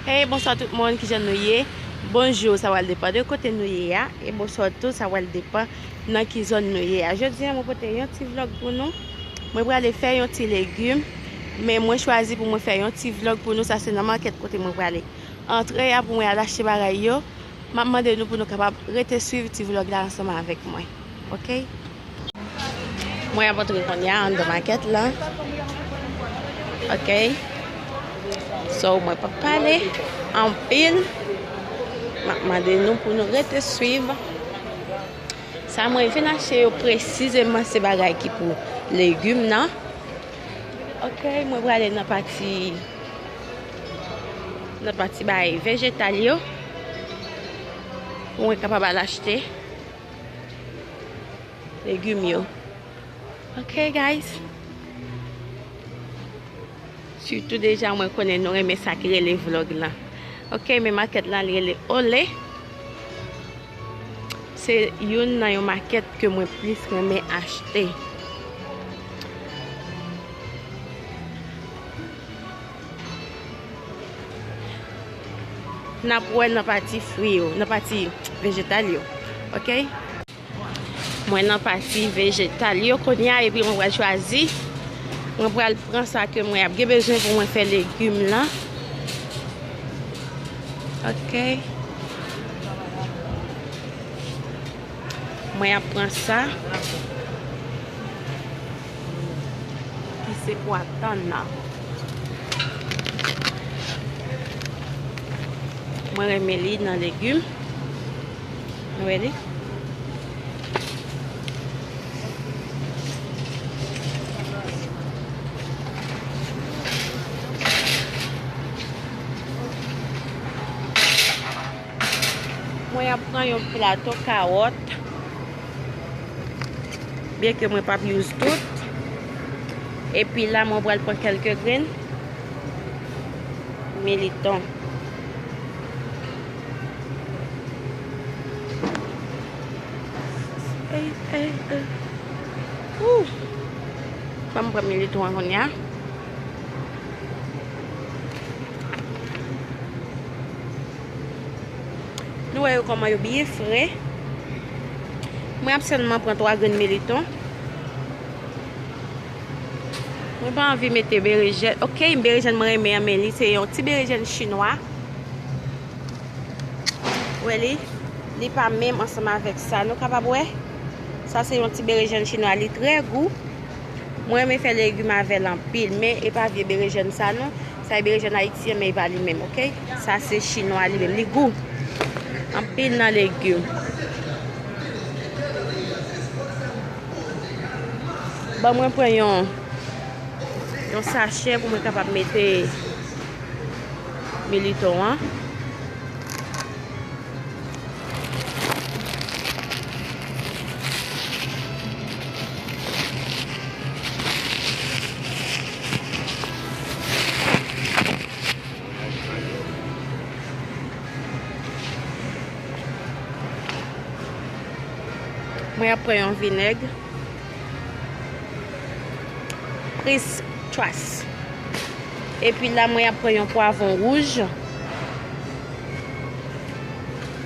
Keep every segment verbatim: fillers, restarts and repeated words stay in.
Hey, bonswa tout moun, kijan nou ye? Bonjou, sa pral depann de kote nou ye a. E bonswa tou, sa pral depann nan ki zòn nou ye a. Jodi a, mwen pote yon ti vlòg pou nou. Mwen prale fè yon ti legim, men mwen chwazi pou mwen fè yon ti vlòg pou nou. Sa se nan makèt kote mwen prale antre a pou mwen al achte bagay yo. M ap mande nou pou nou kapab rete swiv ti vlòg la ansanm avèk mwen. Oke? Mwen ap antre kounye a anndan makèt la. Oke? So, mwen p ap pale anpil. M ap mande nou pou nou rete swiv. Sa mwen vin achte yo presizeman se bagay ki pou legim nan. Oke, mwen prale nan pati, nan pati bay vejetal yo. Pou mwen kapab al achte legim yo. Oke, guys. Sitou deja mwen konnen nou renmen sa ki rele vlòg lan. Oke, men makèt lan li rele Olé. Se youn nan yon makèt ke mwen plis renmen achte. N ap wè nan pati fwi yo, nan pati vejetal yo. Oke? Mwen nan pati vejetal yo kounye a, epi mwen pral chwazi. Mwen pral pran sa ke mwen ap gen bezwen pou mwen fè legim lan. Oke. Mwen ap pran sa. Ki se pwa tann nan. Mwen renmen li nan legim. Nou wè li? Mwen ap pran yon plato kawòt. Byenke mwen p ap use tout. Epi la, mwen pral pran kèlke grenn militon. Ey, ey, ey. Ouh. Ban m pran militon an kounye a. Nou wè yo kòman yo byen fre. Mwen ap sèlman pran twa grenn militon. Mwen pa anvi mete berejèn. Oke, berejèn mwen renmen an, men li se yon ti berejèn chinwa. Wè li, li pa menm ansanm avèk sa. Nou kapab wè, sa se yon ti berejèn chinwa, li trè gou. Mwen renmen fè legim avè l anpil, men e pa vye berejèn sa non. Sa e berejèn ayiti an, men e pa li menm, oke? Sa se chinwa li menm, li gou. Anpil nan legim. Ban mwen pran yon, yon sachè pou mwen kapab mete militon an. Mwen ap pran yon vinèg. Chris Trust. Epi la, mwen ap pran yon pwavwon wouj.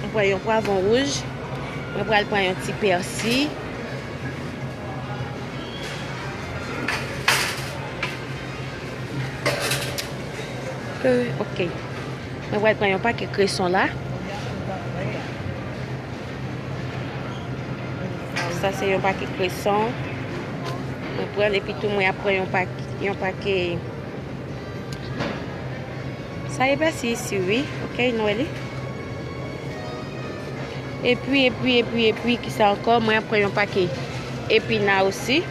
Mwen pran yon pwavwon wouj. Mwen pral pran yon ti pèsi. Euh, oke. Mwen pral pran yon pakèt kreson la. Sa se yon pakèt kreson. Mwen pran l epi tou mwen ap pran yon pakèt, yon pakèt. Sa e pèsi isi, wi. Oke, nou wè li. Epi, epi, epi, epi, ki sa ankò? Mwen ap pran yon pakèt epina osi.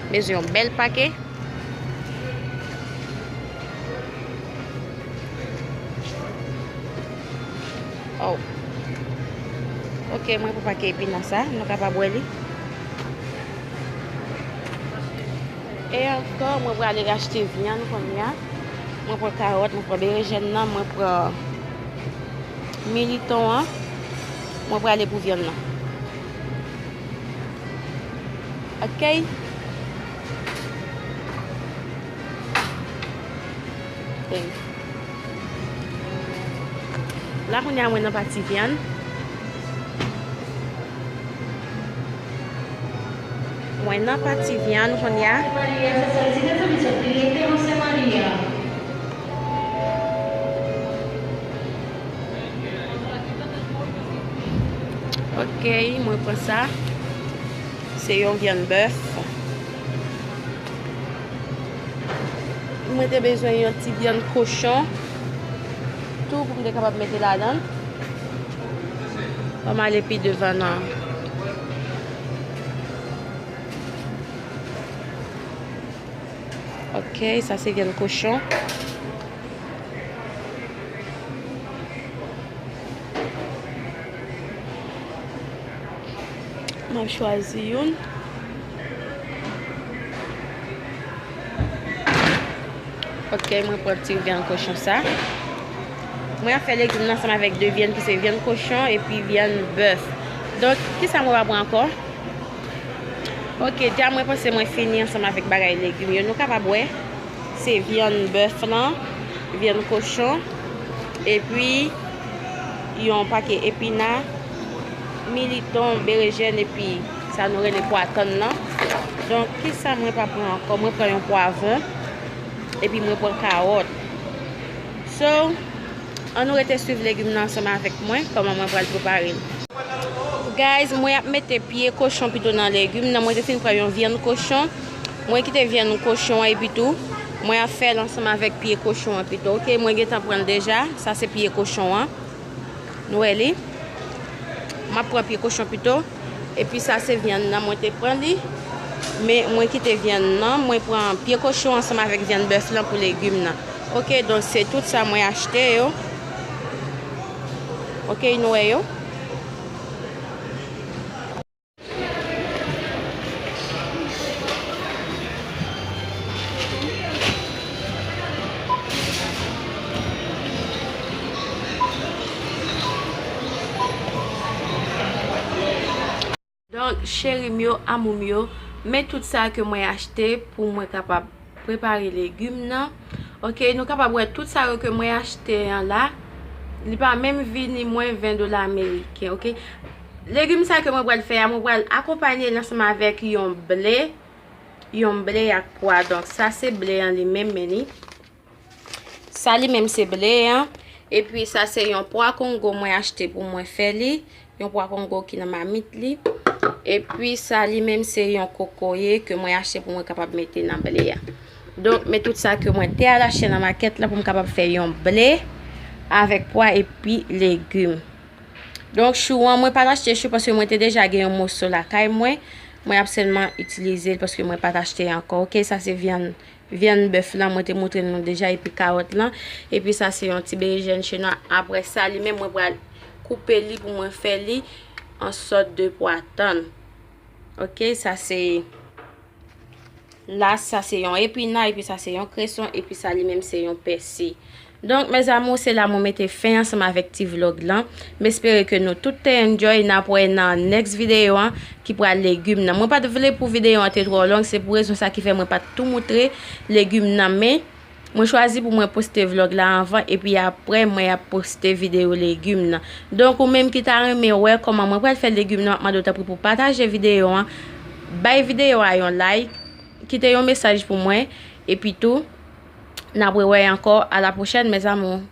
Bezwen yon bèl pakèt. Oh. Oke, mwen pran pakèt epina sa, nou kapab wè li. E ankò, mwen prale achte vyann kounye a. Mwen pran kawòt, mwen pran berejèn nan, mwen pran militon an. Mwen prale pou vyann nan. Oke? Thank you. La kounye a mwen nan pati vyann. Mwen nan pati vyann kounye a. Ok, mwen pran sa. Se yon vyann bèf. Mwen te bezwen yon ti vyann kochon tou pou m te kapab mete ladan l. Ban m ale pi devan nan. Ok, sa se vyann kochon. M ap chwazi youn. Ok, mwen pran ti vyann kochon sa. Mwen ap fè legim nan ansanm avèk de vyann ki se vyann kochon epi vyann bèf. Donk, kisa mwen va pran ankò? Ok, dja mwen panse mwen fini ansanm avèk bagay legim yo. Nou kapab wè, se vyann bèf lan, vyann kochon, epi yon pake epina, militon, berejèn, epi sa nou rele pwa tann nan. Donk, kisa mwen pa pran ankò? Mwen pran yon pwavwon, epi mwen pran kawòt. So, ann nou rete swiv legim nan ansanm avèk mwen, kòman mwen pral prepare l. Guys, mwen ap mete pye kochon pito nan legim nan. Mwen te fin pran yon vyann kochon. Mwen kite vyann kochon an epi tou, mwen ap fè l ansanm avèk pye kochon an pito. Ok, mwen gentan pran l deja. Sa se pye kochon an. Nou wè li. M ap pran pye kochon pito. Epi sa se vyann nan, mwen te pran li. Men mwen kite vyann nan, mwen pran pye kochon ansanm avèk vyann bèf lan pou legim nan. Ok, donk se tout sa mwen achte yo. Ok, nou wè yo. Donk, cheri m yo, amour m yo, men tout sa ke mwen achte pou mwen kapab prepare legim nan. Ok, nou kapab wè tout sa yo ke mwen achte an la, li pa menm vini mwen ven dola ameriken, ok. Legim sa ke mwen pral fè a, mwen pral akonpaye l ansanm avèk yon ble, yon ble ak pwa. Donk, sa se ble an li menm, men li. Sa li menm se ble an. Epi sa se yon pwa kongo mwen achte pou mwen fè li. Yon pwa kongo ki nan mamit li. Epi sa li menm se yon kokoye ke mwen achte pou mwen kapab mete nan ble a. Donk, men tout sa ke mwen te al achte nan makèt la pou m kapab fè yon ble avèk pwa epi legim. Donk, chou an, mwen pa t achte chou paske mwen te deja gen yon moso lakay mwen. Mwen ap sèlman itilize l paske mwen pa t achte ankò. Ok, sa se vyann, vyann bèf lan, mwen te montre nou deja, epi kawòt lan. Epi sa se yon ti berejèn chenwa. Apre sa, li menm, mwen pral koupe li pou mwen fè li an sòt de pwa tann. Ok, sa se la, sa se yon epina, epi sa se yon kreson, epi sa li menm se yon pèsi. Donk, mes amours, se la mwen mete fen ansanm avèk ti vlog lan. M espere ke nou tout te enjoy. N ap wè nan next videyo an ki pral legim nan. Mwen pa t vle pou videyo an te twò long, se pou rezon sa ki fè mwen pa t tou moutre legim nan, men mwen chwazi pou mwen poste vlog la anvan, epi apre mwen ap poste videyo legim nan. Donk, ou menm ki ta renmen wè kòman mwen pral fè legim nan, m ap mande w tanpri pou pataje videyo an, bay videyo a yon like, kite yon mesaj pou mwen, epi tou, n ap rewè ankò. A la pwochèn, mes amours.